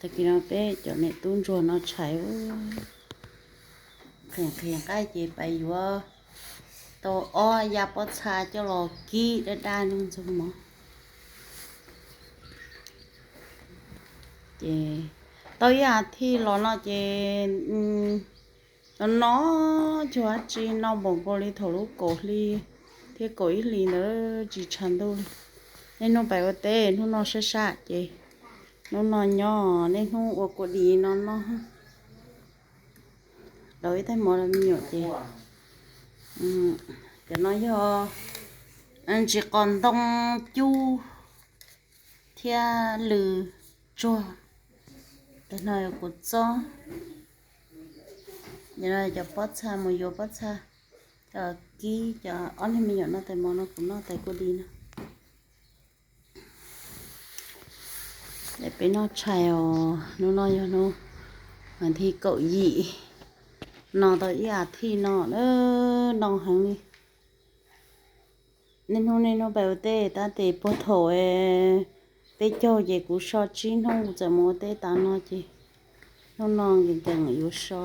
Tag kis no peb cov niam tub ntsuag no tshais, qhia qhia nqaij ces pais yuav tau ob yaj pob txha coj los kib daj daj nrog ntxuag mov. Ces tau ib as thiv los no ces no no cuag dab tsi no npaum nkaus li thaum lub kaum hli thiab kaum ib hlis ntawd tsis tshav ntuj li. Niaj hnub pais ua teb, hnub no sab sab ces hnub no nyob, niaj hnub ua kua dis no no. Daus ib tais mov rau me nyuam ces cov no yog ntsis qos ntoo cub thiab lws tsuag. Cov no yog kuv txob. Cov no cov pob txha, mus yuav pob txha coj kib cov ob niag me nyuam noj tais mov no, kuv noj tais kua dis no. Peb noj tshais os, hnub no yog hnub vas thib kaum yim, no tau ib as thiv no, no heev li. Niaj hnub niaj hnub pais ua teb tab sis puag thaum peb caug ces kuv so tsib hnub kuv txawm mus ua teb tas no ces hnub no nkees nkees yuav so.